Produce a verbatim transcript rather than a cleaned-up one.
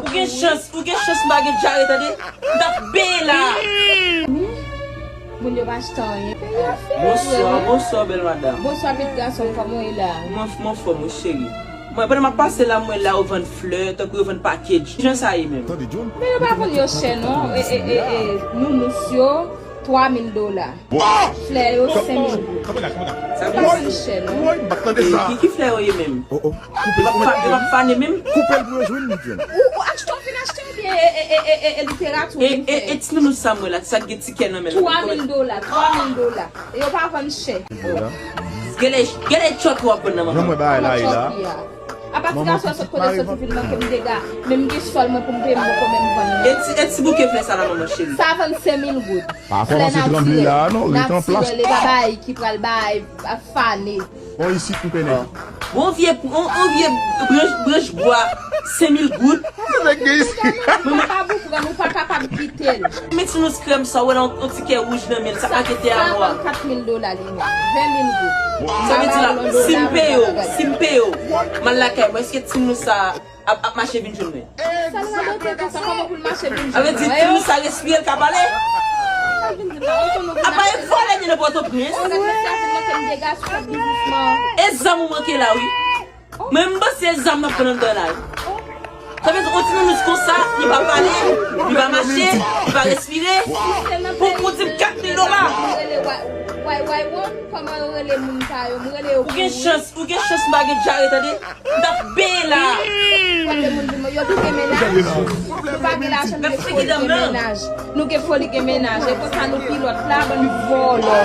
Ou gen chans, ou gen chans m pa gen dyare, tande? M t ap benyen la. Moun yo pa achte anyen. Peyi a fè. Bonswa, bonswa, bèl madanm. Bonswa, pitit gason m, kòman w ye la? Mwen, mwen anfòm, wi, cheri. Mwen, pandan m ap pase la, mwen la, yo vann flè, tankou yo vann package. Jan sa ye menm? Men yo pa vann yo chè, non. E, e, e, e, nounous yo, twa mil dola. Flè yo, senk mil goud. Sa pa vann chè, non. Ki, ki flè yo ye menm? Yo p ap fa-, yo p ap fane menm? Koupe l pou yo jwenn li, John. Ou, ou achte, w fin achte oubyen e, e, e, e, e, e literati w vin fè? E, e, e ti nounous sa m wè la, sa k gen ti kè nan men l la. Twa mil dola, twa mil dola. E yo pa vann chè. Gade, gade tchòt w ap vann nan, manman. Jan mwen bagay la ye la. Apa ti gason sot kote soti vin manke m dega. Men m gen sòl mwen pou m peye, m poko menm vann li. E ti, e ti bouke flè sa la, manman cheri? Sa vann senk mil goud. Pa kòmanse tranble la, non, ret an plas. Natirèl, e pa bagay ki pral bay, ap fane. Bon, isit m konnen. Bon vye, on, on vye branch, branch bwa, senk mil goud. Sa nèg gen isit? Mwen pa pou pran, ou pa kapab kite l. Men ti nounous krèm sa, w wè la, on, on ti kè wouj nan men l, sa pa gen te a mwa. Sa vann kat mil dola li menm, ven mil goud. Sa vle di la, si m peye w, si m peye w, m al lakay mwen, èske ti nounous sa ap, ap mache vin jwenn mwen? Sa l radote konsa, kòman pou l mache vin jwenn mwen? Sa vle di, ti nounous sa respire, l ka pale? Apa e vòlè ni nan Pòtoprens? E zam ou manke la, wi. Mwen, m panse e zam n ap pran anndan la, wi. Sa vle di, on ti nounous konsa, li pa pale, li pa mache, li pa respire. Pou, pou di m kat mil dola. Ou gen chans, ou gen chans m pa gen dyare, tande? M t ap benyen la. Kote moun di mwen, yo tou gen mennaj. Nou pa gen lajan, nou gen foli gen mennaj. Nou gen foli gen mennaj. E konsa nou pi lòt la, bann vòlò.